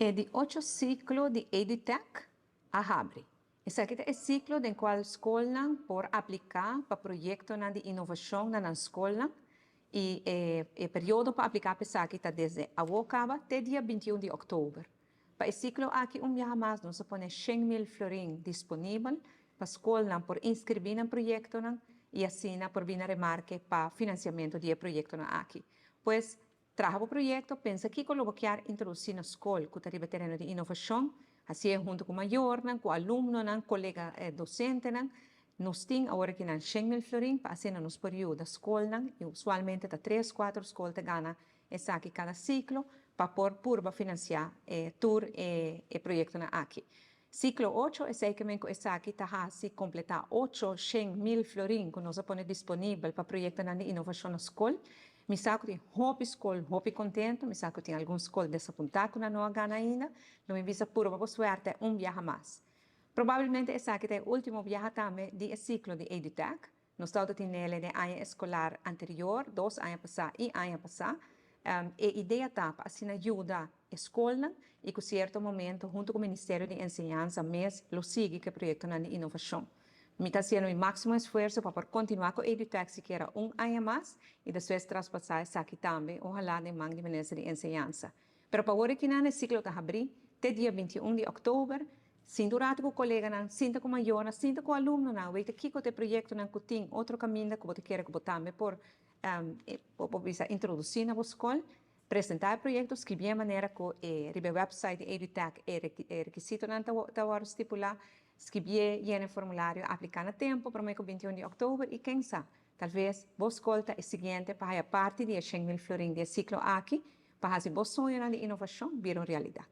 E di ocho ciclo di EduTech a habri. Esaki ta e ciclo den cual scolnan por aplica pa proyectonan di innovacion na nan scolnan y e periodo pa aplica pa esaki ta desde awo caba te dia 21 di october. Pa e ciclo aki un biaha mas nos a pone 100,000 florin disponibel pa scolnan por inscribi nan proyectonan y asina por bin na remarke pa financiamento di e proyectonan aki. Pues, traha bo proyecto, pensa kico lo bo kier introduci na scol cu ta riba tereno di innovacion, haci'e hunto cu mayornan, cu alumnonan, colega docentenan. Nos tin awor aki nan 100,000 florin pa asina nos por yuda scolnan, y usualmente ta tres, cuatro scol ta gana esaki cada ciclo, pa por purba financia tur e proyectonan aki. Ciclo 8, esey ke men cu esaki ta haci completa 800,000 florin cu nos a pone disponibel pa proyectonan di innovacion na scol. Mi sa cu tin hopi scol hopi contento, mi sa cu tin algun scol desapunta cu nan no a gana ainda. Lo mi bisa purba bo suerte un biaha mas. Probablemente esaki ta e ultimo biaha tambe di e ciclo di EduTech. Nos tabata tin nele den aña escolar anterior, 2 aña pasa y aña pasa. E idea ta pa asina yuda e scolnan y cu cierto momento hunto cu Ministerio di Enseñansa mes lo sigui cu e proyectonan di innovacion. Mi ta haciendo mi maximo esfuerso pa por continua cu EduTech sikiera un aña mas y despues traspasa esaki tambe, ohala den man di Minister di Enseñansa. Pero pa awor aki nan e ciclo ta habri te dia 21 di october. Sinta un rato cu coleganan, sinta cu mayornan, sinta cu alumnonan, weta kico ta e proyectonan cu tin otro caminda cu bo ta kere cu bo tambe por bisa introduci na bo scol, presenta e proyecto, scribi e manera cu e riba e website di EduTech e requisitonan ta wordo stipula, scribi, yena e formulario, aplica na tempo prome cu 21 di october y ken sa, talves bo scol ta e siguiente pa haya parti di e 100,000 florin di e ciclo aki, pa haci bo soñonan di innovacion bira un realidad.